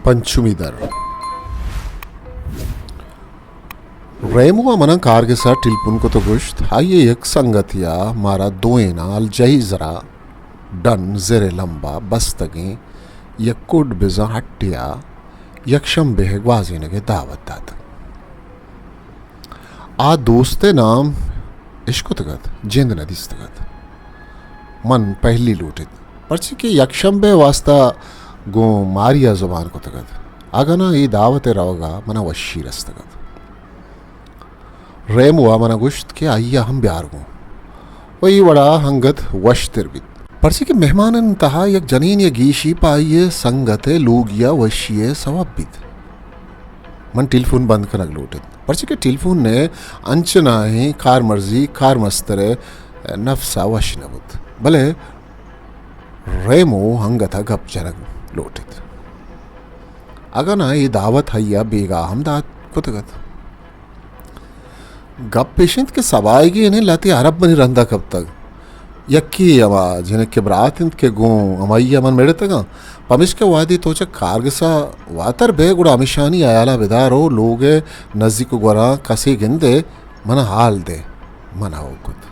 پنچمی در۔ ریمو ءَ منا کارگس ءَ ٹیلیفون کت ءُ گوشت، آئی ءِ یک سنگتے ءَ مارا دوئیناں الجزیرہ ءَ ڈن زر ءِ لمب ءَ بستگیں یک کڈ بزاں ہٹے ءَ یک شمبے ءِ گوازینگ ءِ دعوت داتگ۔ آ دوست ءِ نام اشکتگ ات، جند نہ دیستگ ات۔ من پہلی لوٹت، پرچی کہ یک شمبے ءِ واستا گوں ماری ءَ زبان کتگ ات، اگاں ناں اے دعوت ءِ روگ ءَ منا وشی رستگ ات۔ ریمو ءَ منا گوشت کہ آئی ءَ ہم بیار گوں، و اے وڑا انگت وشتر بیت۔ پرچی کہ مہمانانی تہا یک جنین یا گیشی پہ آئی ءِ سنگت ءِ لوگی ءَ وشی ءِ سوب بیت۔ من ٹیلیفون بند کنگ لوٹت، پرچی کہ ٹیلیفون ءِ انچنائیں کارمرزی کارمستر ءِ نفس ءَ وش نہ بوت، بلے ریمو انگت ءَ گپ جنگ لوٹت۔ اگاں ناں اے دعوت آئی ءَ بیگاہ ہم دات کتگ ات۔ گپ ایش انت کہ سبائیگیں لہتے عرب منی رندا کپتگ۔ یکے ہما جنک ءِ برات انت کہ گوں ہمائی ءَ من مڑتگاں۔ پمیشکا وہدے تو چہ کارگس ءَ واتر بئے گڑا ہمیشانی ہیال ءَ بدار ءُ لوگ ءِ نزیک ءُ گوراں کسے گندئے، منا حال دئے۔ من ہئو کت۔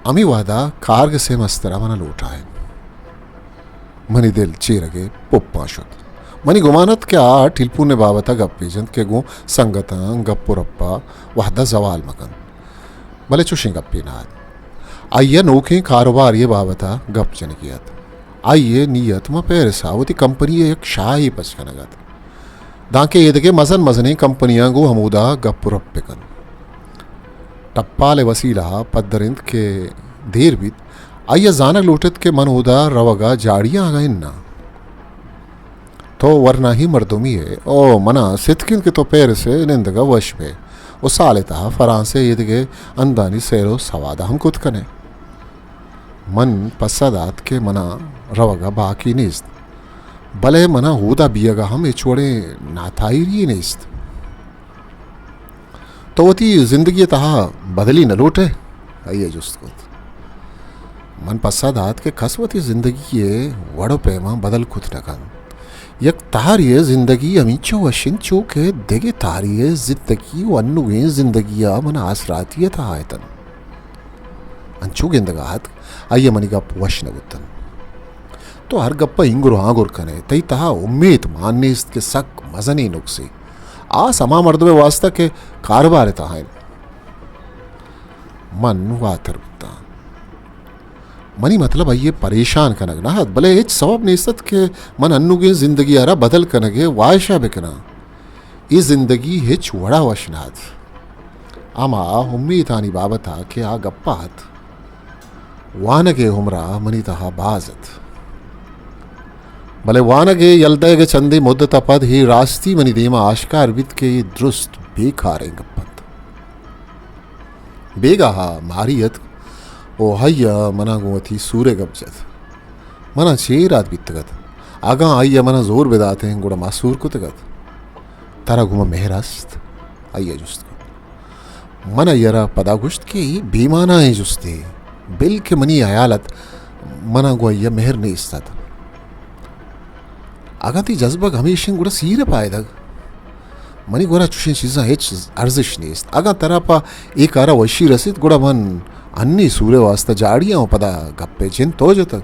ہمے وہدا کارگس ءِ مستر ءَ منا لوٹائینت۔ منی دل چیرگ ءِ پپاں شت۔ منی گمان ات کہ آ ٹیلیفون ءِ بابت ءَ گپے جنت کہ گوں سنگتاں گپ ءُ رپ ءَ وہد ءَ زوال مہ کنت۔ بلے چوشیں گپے نہ ات۔ آئی ءِ نوکیں کاروبارے ءِ بابت ءَ گپ جنگی ات۔ آئی ءِ نیت ماں پیرس ءَ وتی کمپنی ءِ یک شاہے پچ کنگ ات، دانکہ ایدگہ مزن مزنیں کمپنیاں گوں ہمودا گپ ءُ رپ بہ کنت۔ ٹپال ءِ وسیلہ ءَ پدر انت کہ دیر بیت، آئی ءَ زانگ لوٹت کہ من اودا روگ ءَ جاڑیاں اگاں اناں۔ تو ورناہی مردمے ئے، او منا ستک انت کہ تو پیرس ءِ نندگ ءَ وش بئے ءُ سال ءِ تہا فرانس ءِ ایدگہ ہندانی سیر ءُ سواد ءَ ہم کت کن ئے۔ من پسہ دات کہ منا روگ ءَ باکی نیست، بلے منا اودا بیگ ءَ ہم ہچ وڑیں ناتاہیری نیست۔ تو وتی زندگی ءِ تہا بدلی نہ لوٹ ئے؟ آئی ءَ جست کت۔ من پسہ دات کہ کس وتی زندگی ءِ وڑ ءُ پیماں بدل کت نہ کنت۔ یک تہرے ءِ زندگی ہمینچو وش انت چو کہ دگہ تہرے ءِ زندگی ءُ انوگیں زندگی ءَ من آسراتی ءِ تہا اتن۔ انچو گندگ ءَ اتک، آئی ءَ منی گپ وش نہ بوتن۔ تو ہر گپ ءَ اینگر ءُ آنگر کن ئے، تئی تہا امیت مان نیست کہ سک مزنیں نکسے۔ آس ہما مردم ءِ واستا کہ کاروبار ءِ تہا انت۔ من واتر بوتاں۔ منی مطلب آئی ءِ پریشان کنگ نہ ات، بلے ہچ سوب نیست ات کہ من انوگیں زندگی ءَ را بدل کنگ ءِ واہش ءَ بکناں۔ اے زندگی ہچ وڑا وش نہ ات۔ ہما امیتانی بابت ءَ کہ آ گپ ءَ ات، وانگ ءِ عمر ءَ منی تہا باز ات۔ بلے وانگ ءِ یل دئیگ ءِ چندے مدت ءَ پد اے راستی منی دیم ءَ آشکار بیت کہ اے درست بیکاریں گپ انت۔ بیگاہ ءَ ماری اتک ءُ آئی ءَ منا گوں وتی سور ءِ گپ جت۔ منا چے اراد بیتگ ات؟ اگاں آئی ءَ منا زور بداتیں گڑا ما سور کتگ ات۔ ترا گوں من مہر است؟ آئی ءَ جست کت۔ من آئی ءَ را پدا گوشت کہ اے بے مانائیں جستے، بلکہ منی ہیال ات منا گوں آئی ءَ مہر نیست ات۔ اگاں تئی جزبگ ہمیش انت گڑا سیر ءِ پائدگ۔ منی گورا چوشیں چیزاں ہچ ارزش نیست۔ اگاں ترا پہ اے کار ءَ وشی رسیت گڑا من انی سور ءِ واستا جاڑیاں ءُ پدا گپ ءِ جند تو جتگ۔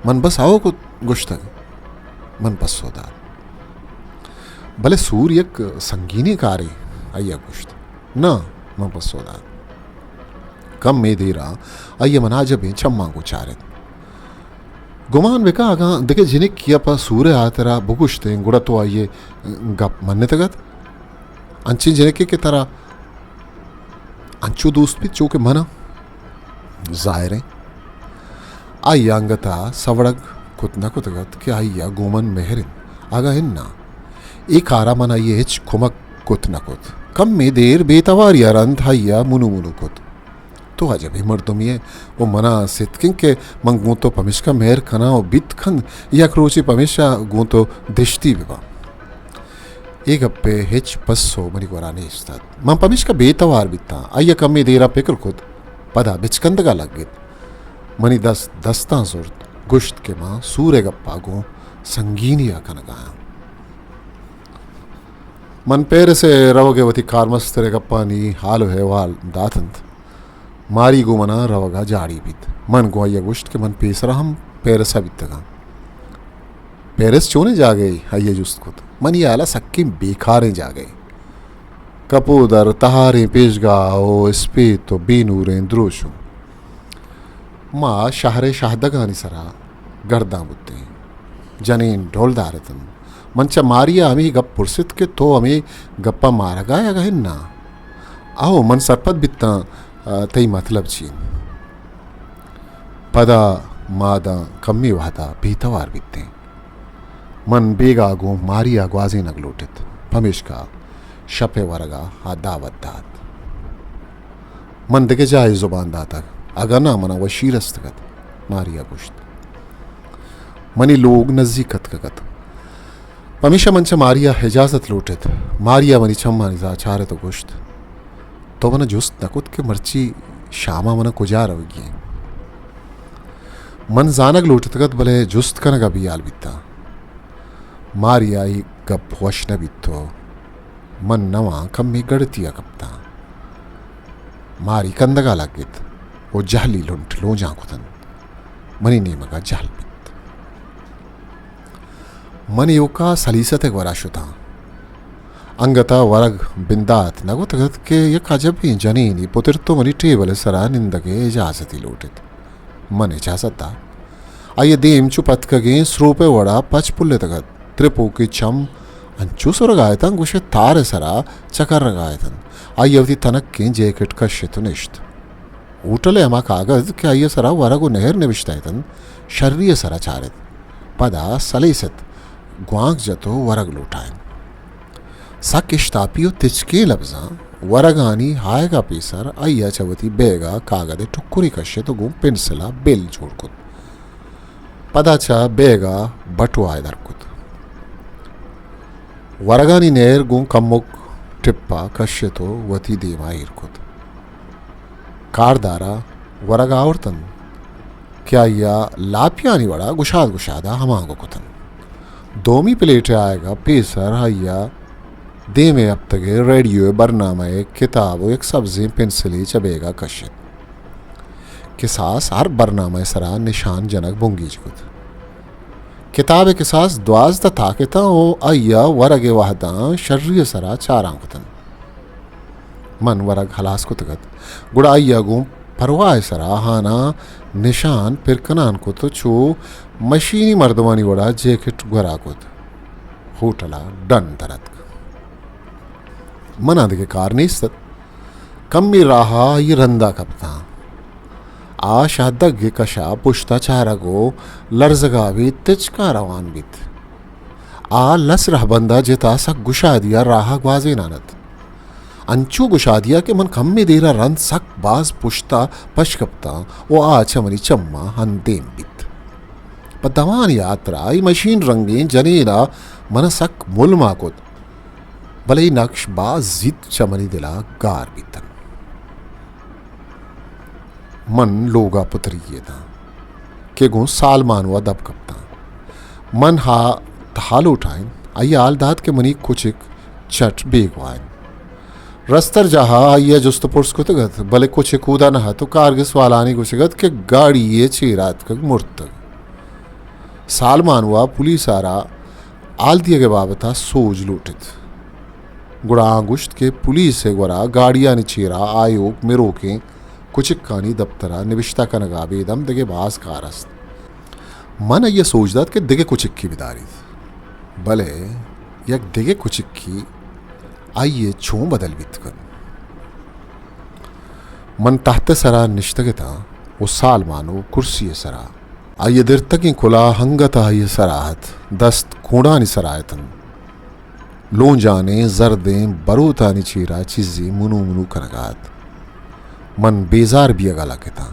من بس ہئو کت گوشتگ۔ من پسو دات۔ بلے سور یک سنگینیں کارے، آئی ءَ گوشت۔ ناں، من پسو دات۔ کمے دیر ءَ آئی ءَ منا عجبیں چماں گوں چارت۔ گمان بکن اگاں دگہ جنکے ءَ پہ سور ءِ ہاترا بگوشتیں گڑا تو آئی ءِ گپ منتگ ات؟ انچیں جنکے کہ ترا انچو دوست بیت چو کہ من ءَ۔ ظاہر انت آئی ءَ انگت ءَ سوڑگ کت نہ کتگ ات کہ آئی ءَ گوں من مہر انت۔ اگاں اناں، اے کار ءَ من آئی ءِ ہچ کمک کت نہ کت۔ کمے دیر بے تواری ءَ رند آئی ءَ منو منو کت۔ تو عجبیں مردمے ئے ءُ من ءَ ستک انت کہ من گوں تو پمیشکا مہر کناں ءُ بیت کنت یک روچے پمیشا گوں تو دشتی بہ باں۔ اے گپ ءِ ہچ پسو منی گورا نیست ات۔ من پمیشکا بے توار بیتاں۔ آئی ءَ کمے دیر ءَ پکر کت، پدا بچکندگ ءَ لگت۔ منی دست دستاں زرت، گوشت کہ ما سور ءِ گپ ءَ گوں سنگینی ءَ کنگ ءَ آں۔ من پیرس ءَ روگ ءِ وتی کارمستر ءِ گپانی حال ءُ احوال دات اَنت۔ ماری گوں من ءَ روگ ءَ جاڑی بیت۔ من گوں آئی ءَ گوشت کہ من پیسر ءَ ہم پیرس ءَ بیتگ آں۔ پیرس چونیں جاگہے؟ آئی ءَ جست کت۔ منی ہیال ءَ سکیں بیکاریں جاگہے۔ کپودر، تہاریں پیشگاہ ءُ اسپیت ءُ بے نوریں دروشم۔ ما شہر ءِ شاہدگانی سرا گرداں بوتیں۔ جنین ڈولدار اتنت۔ من چہ ماری ءَ ہمے گپ پرست کہ تو ہمے گپ ءَ مارگ ءَ ئے اگاں اناں؟ اہو، من سرپد بیتاں، آ، تئی مطلب چی انت؟ پدا ما داں کمے وہد ءَ بے توار بیتیں۔ من بیگاہ گوں ماری ءَ گوازینگ لوٹت، پمیشکا شپ ءِ ورگ ءَ آ دعوت دات۔ من دگہ جاہے زبان داتگ، اگاں ناں من ءَ وشی رستگ ات، ماری ءَ گوشت۔ منی لوگ نزیک اتکگ ات، پمیشا من چہ ماری ءَ اجازت لوٹت۔ ماری ءَ منی چمانی تہا چارت ءُ گوشت، تو من ءَ جست نہ کت کہ مرچی شام ءَ من ءَ کجا روگی ایں؟ من زانگ لوٹتگ ات، بلے جست کنگ ءَ بے ہیال بیتاں۔ ماری ءَ اے گپ وش نہ بیت ءُ من نواں کمے گڑتی ءَ کپتاں۔ ماری کندگ ءَ لگت ءُ جہلی لنٹ لونجان کتنت۔ منی نیمگ ءَ جہل بیت۔ من ایوک ءَ سلیست ءِ گورا شتاں۔ انگت ءَ ورگ بندات نہ کتگ ات کہ یک عجبیں جنینے پترت ءُ منی ٹیبل ءِ سرا نندگ ءِ اجازتے لوٹت۔ من اجازت دات۔ آئی ءِ دیم چو پتکگیں سروپ ءِ وڑا پچ پلتگ ات۔ ترپوکیں چم انچو سرگا اتاں، گوشئے تار ءِ سرا چکرگا اتنت۔ آئی ءَ وتی تنکیں جیکٹ کشت ءُ نشت۔ ہوٹل ءِ ہما کاگد کہ آئی ءِ سرا ورگ ءُ نہر نبشتہ اتنت، شری ءِ سرا چارت۔ پدا سلیست گوانک جت ءُ ورگ لوٹائینت۔ سک اشتاپی ءُ تچکیں لبزاں ورگانی آیگ ءَ پیسر آئی ءَ چہ وتی بیگ ءَ کاگد ءِ ٹکرے کشت ءُ گوں پنسل ءَ بل جوڑ کت۔ پدا چہ بیگ ءَ بٹواہ ءَ در کت۔ ورگانی نہر گوں کمک ٹپ ءَ کشت ءُ وتی دیم ءَ ایر کت۔ کاردار ءَ ورگ آورت اَنت کہ آئی ءَ لاپیانی وڑا گشاد گشاد ءَ ہمانگو کت اَنت۔ دومی پلیٹ ءِ آیگ ءَ پیسر آئی ءَ دیم ءَ ہپتگ ءِ ریڈیو ءِ برنامہ ءِ کتاب ءُ یک سبزیں پنسلے چہ بیگ ءَ کشت۔ کساس ہر برنامہ ءِ سرا نشان جنگ بنگیج کت۔ کتاب ءِ کساس دوازدہ تاک اتاں ءُ آئی ءَ ورگ ءِ وہداں شری ءِ سرا چاران کت اَنت۔ من ورگ ہلاس کتگ ات، گڑا آئی ءَ گوں پرواہ ءِ سرا آہاناں نشان پر کنان کت ءُ چو مشینی مردمانی وڑا جیکٹ گورا کت۔ ہوٹل ءَ ڈن در اتک۔ من ءَ دگہ کار نیست ات۔ کمے راہ ءَ آئی رند ءَ کپتاں۔ آ شاہدگ ءِ کش ءَ پشت ءَ چارگ ءُ لرزگ ءَ ابید تچک ءَ روان بیت۔ آ لس رہبند ءَ جت ءُ سک گشادی ءَ راہ ءَ گوازینان ات۔ انچو گشادی ءَ کہ من کمے دیر ءَ رند سک باز پشت ءَ پش کپتاں ءُ آ چہ منی چماں اندیم بیت۔ پہ دوانی ہاترا اے مشین رنگیں جنین ءَ من ءَ سک ملما کت، بلے اے نکش باز زیت چہ منی دل ءَ گار بیتنت۔ من لوگ ءَ پتری یتاں کہ گوں سالمانو ءَ دپ کپتاں۔ من ہا تہا لوٹائینت، آئی ءَ حال دات کہ منی کچک چٹ بیگواہ اِنت۔ رسترجاہ ءَ آئی ءَ جست ءُ پرس کتگ ات، بلے کچک اودا نہ ات ءُ کارگس والانی گوشگ ات کہ گاڑی ءِ چیر ءَ اتکگ مرتگ۔ سالمانو ءَ پولیس ءَ را حال دیگ ءِ بابت ءَ سوج لوٹت۔ گڑا آں گوشت کہ پولیس ءِ گورا گاڑیانی چیر ءَ آیوک مروکیں کچکانی دپتر ءَ نبشتہ کنگ ءَ ابید ہم دگہ باز کار است۔ من آئی ءَ سوج دات کہ دگہ کچکے بداریت، بلے یک دگہ کچکے آئی ءِ چون بدل بیت کنت۔ من تحت ءِ سرا نشتگ اتاں ءُ سالمانو کرسی ءِ سرا۔ آئی ءِ درتگیں کلاہ انگت ءَ آئی ءِ سرا ات، دست کونڈانی سرا اتنت۔ لونجانیں زردیں بروتانی چیر ءَ چیزے منو منو کنگ ءَ ات۔ من بیزار بیگ ءَ لگ اتاں،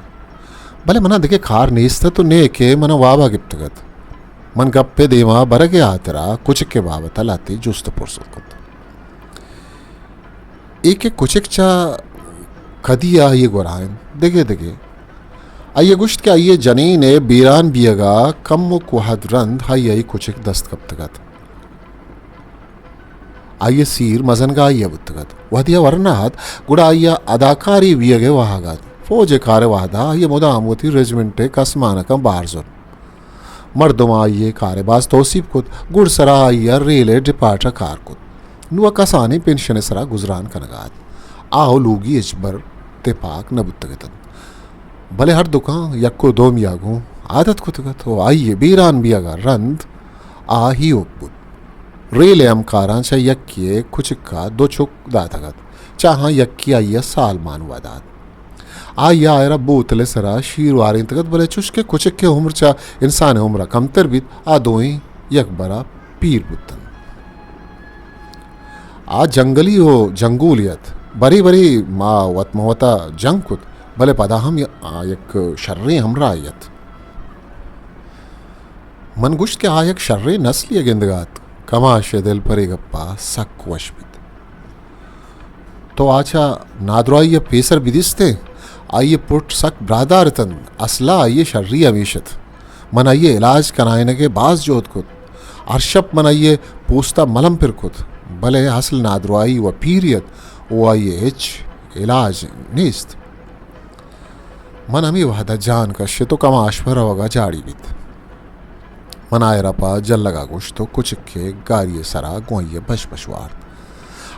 بلے من ءَ دگہ کار نیست ات ءُ نئے کہ من ءَ واب ءَ گپتگ ات۔ من گپ ءِ دیما برگ ءِ ہاترا کچک ءِ بابت ءَ لہتے جست ءُ پرس کت۔ اے کہ کچک چہ کدی ءَ آئی ءِ گورا اِنت، دگہ دگہ۔ آئی ءَ گوشت کہ آئی ءِ جنین ءِ بیران بیئگ ءَ کمک وھد رند آئی ءَ آئی کچک دست کپتگ ات۔ آئی ءِ سیر مزنگاہی ءَ بوتگ ات۔ وھدے آ ورنا ات، گڑا آئی ءَ اداکاری بیئگ ءِ واھگ ات۔ فوج ءِ کار ءِ وھد ءَ آئی ءَ مدام وتی رجمنٹ ءِ کسمانکاں بار زرت۔ مردماں آئی ءِ کار ءَ باز توسیپ کت۔ گڈسرا آئی ءَ ریل ءِ ڈیپارٹ ءَ کار کت۔ نوں آ کسانیں پنشن ءِ سرا گزران کنگ ءَ ات۔ آ ءُ لوگی ھچبر تپاک نہ بوتگ اتنت۔ بلے ھر دکاں یک ءُ دومی ءَ گوں عادت کتگ ات ءُ آئی ءِ بیران بیئگ ءَ رند آ ایوک بوت۔ ریل ءِ ھمکاراں چہ یکے ءِ کچک ءَ دو چک داتگ ات، چہ آھاں یکے آئی ءَ سالمانو ءَ دات۔ آئی ءَ آئرا بوتل ءِ سرا شیر وارینتگ ات، بلے چوش کہ کچک ءِ عمر چہ انسان ءِ عمر ءَ کمتر بیت، آ دوئیں یک برا پیر بوت انت۔ آ جنگلی ءُ جنگولے ات۔ برے برے ما وت مہ وتا جنگ کت، بلے پدا ھم ی-، آ یک شریں ھمراھے ات۔ من گوشت کہ آ یک شریں نسلے ءَ گندگ ءَ ات۔ کماش ءِ دل پرے گپ ءَ سک وش بیت۔ تو آ چہ نادراھی ءَ پیسر بدیستیں؟ آئی ءِ پٹ سک براہدار اتنت۔ اسل ءَ آئی ءِ شری ھمیش ات۔ من آئی ءِ علاج کنائینگ ءِ باز جھد کت۔ ھر شپ من آئی ءِ پوست ءَ ملم پر کت، بلے اسل نادراھی ءُ پیری ات ءُ آئی ءِ ھچ علاج نیست۔ من ھمے وھد ءَ جان کشت ءُ کماش پہ روگ ءَ جاڑی بیت۔ من آئرا پہ جلگ ءَ گوشت ءُ کچک ءِ گاری ءِ سرا گوں آئی ءَ بش بش وارت۔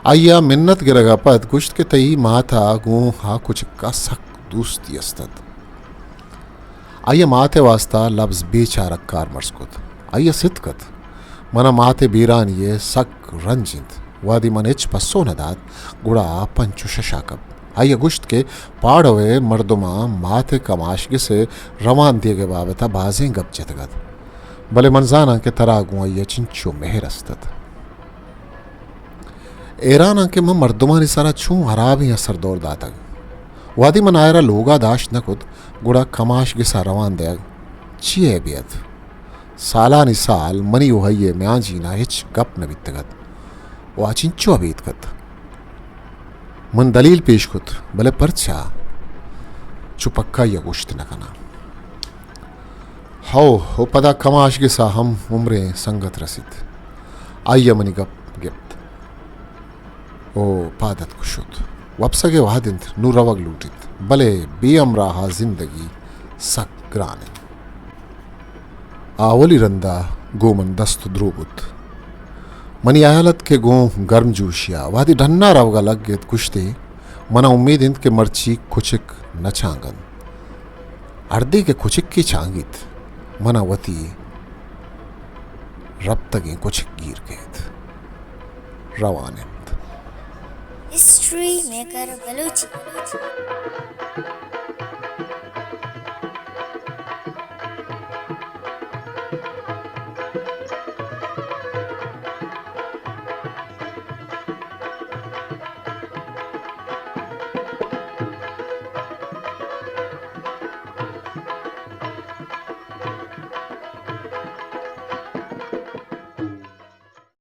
آئی ءَ منت گرگ ءَ پد گوشت کہ تئی مات ءَ گوں آ کچک ءَ سک دوستی است ات۔ آئی ءَ مات ءِ واستا لبز بے چارگ کارمرز کت۔ آئی ءَ ستک ات۔ من ءَ مات ءِ بیرانی ءِ سک رنج انت۔ وھدے من ھچ پسو نہ دات، گڑا آ پنچ ءُ شش ءَ کپت۔ آئی ءَ گوشت کہ پاڑو ءِ مردماں مات ءِ کماش گس ءِ روان دیگ ءِ بابت ءَ بازیں گپ جتگ ات، بلے من زاناں کہ ترا گوں آئی ءَ چنچو مھر است ات۔ ھیراناں کہ من مردمانی سرا چون ھرابیں اثر دور داتگ۔ وھدے من آئرا لوگ ءَ داشت نہ کت، گڑا کماش گس ءَ روان دیگ چی ءِ بے ات؟ سالانی سال منی ءُ آئی ءِ میانجین ءَ ھچ گپ نہ بیتگ ات ءُ آ چنچو ابید کت۔ من دلیل پیش کت، بلے پرچا؟ چو پکائی ءَ گوشت نہ کناں۔ ھو، ءُ پدا کماش گس ءَ ھم عمریں سنگت رسیت۔ آئی ءَ منی گپ گپت ءُ پاد اتک ءُ شت۔ وپسگ ءِ وھد انت، نوں روگ لوٹیت، بلے بے ھمراہ ءَ زندگی سک گران انت۔ آ اولی رند ءَ گوں من دست درو بوت۔ منی ھیال ات کہ گوں گرم جوشی ءَ وھدے ڈن ءَ روگ ءَ لگ ایت، گوشت ئے، من ءَ امیت انت کہ مرچی کچک نہ چانگ انت۔ ھردے کہ کچکے چانگیت، من ءَ وتی رپتگیں کچک گیر کئیت۔ روان انت۔ ھسٹری میکر بلوچی۔